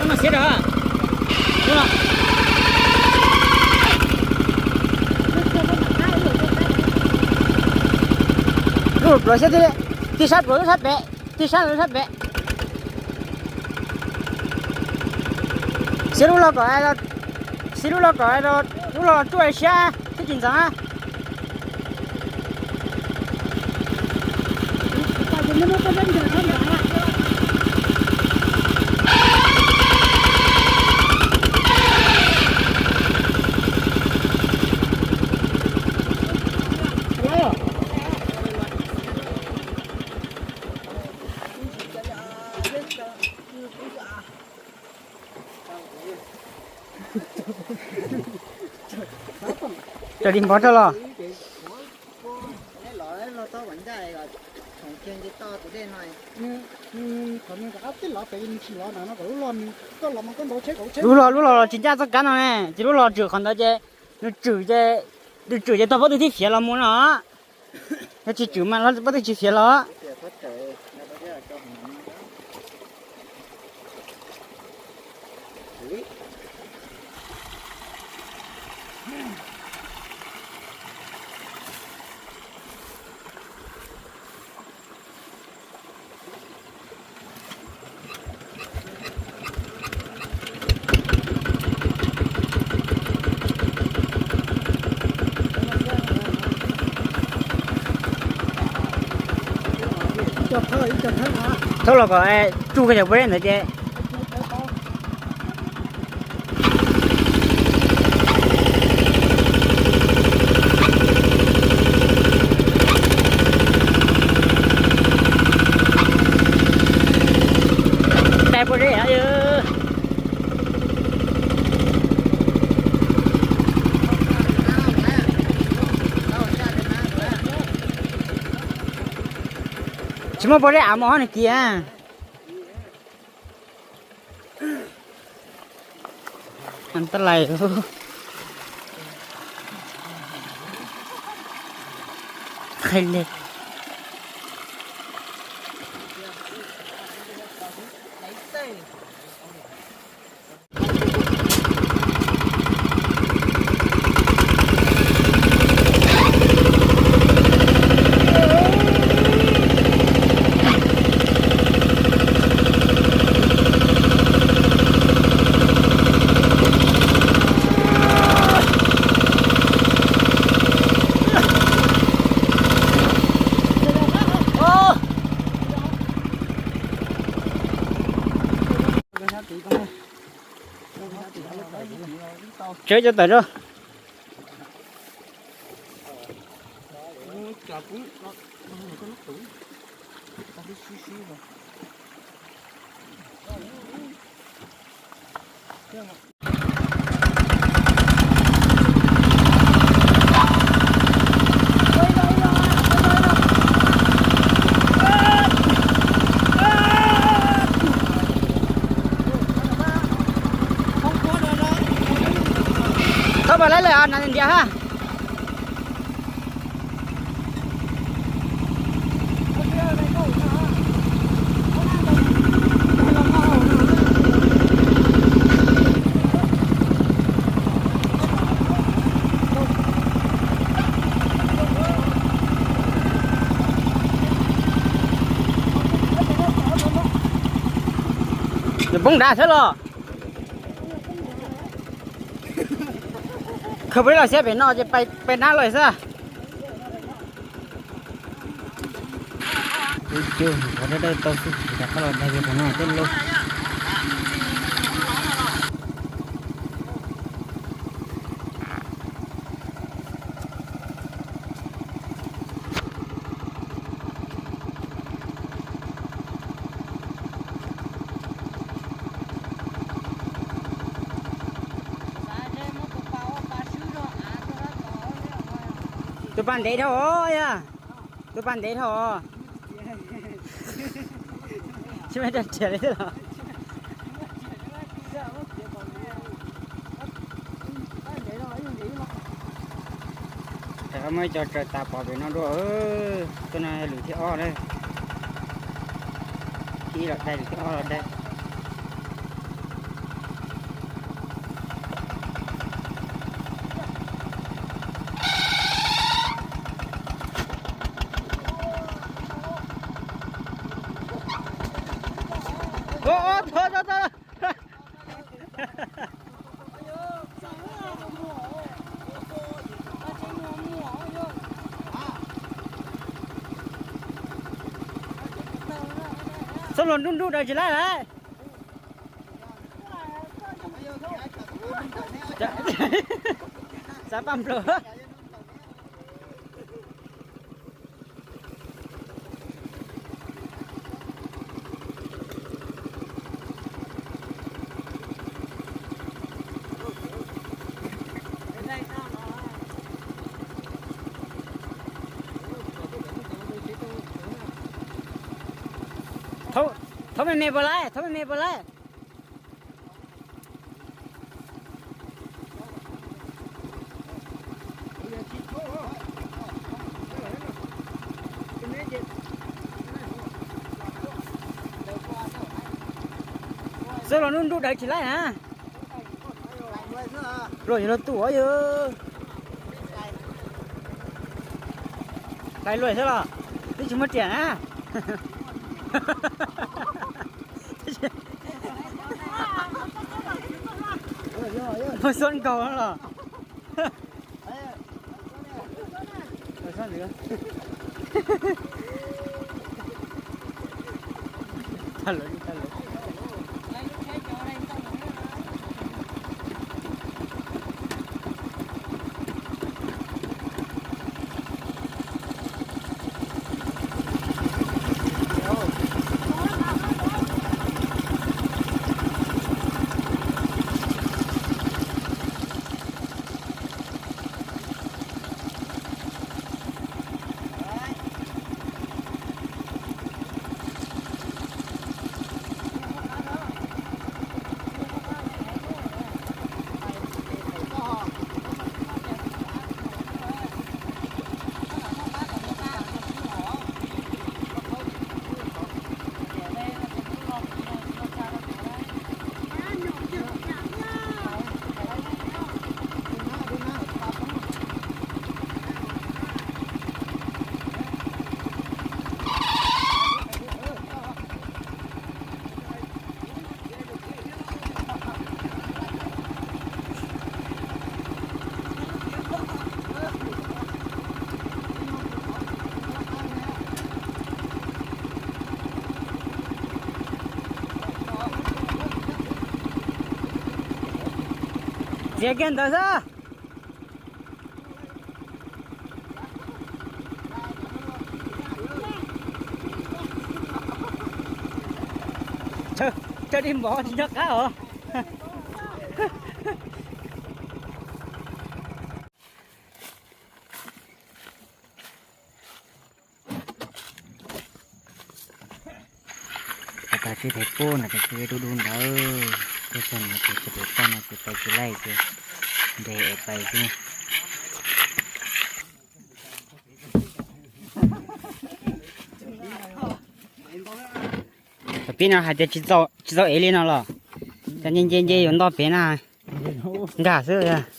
Xiab rau. Lub pluav xiab tiag, tig sab pluav lub sab pem, tig sab lub sab pem. Xiab lub loj kom, xiab lub loj kom, lub loj los tsuj siab thiab tsis ntxeev na. Raws li npov rau los. Lub loj, lub loj los tsis ncaj txoj kab no ne, ces lub loj tswm qhov ntawd ces nws tswm ces, nws tswm ces tog pob tw thiab fiav los mus no. Yog tsis tswm mas pob tw tsis fiav los. Thauj los kom tsuj koj cov pob zeb ntawd ces. Dai pob zeb. Tsis muaj pob zeb av mus nws kiag. Tab lais qhai li. Tsawv cov tawm rau. Thauj pas laib lawm na ntiav ha. Nws poob nrad thiab los. Khaws peb los siab pem no ces pais nab los xwb. Cov dawb dawb tau xwb, rov qab los daig pem no tej lub. Tus pas ntev dhau os, yog tus pas ntev dhau os. Tsis muaj dab tsi li los. Muaj ib co tsaws tas pov pem no dua. Tuaj no lwm thib ob na. Thib ib los daig, lwm thib ob los daig. Los nruj nruj daws tsis laij lawm. Xav paj nplawg. Thauv me me puas laij, thauv me me puas laij. Xwb los nruj nruj daws tsis laij na. Luaj yog luag tuaj yog. Hlais luaj xwb los twb tsis muaj riam na. Muaj xuab nkaus los. Txiav kiag ntawd xwb. Tsawg dej npov tsis nco qab os. Tag tsis phem pub no ces tsis dub dub ntawd, tib tug no ces tsis phem toj no ces pais tsis laij ces nres es pais xwb. Cov pib no hais tias tsis txaus ev li no los? Cov nce nce nce yuav nto pem na, nkag xwb.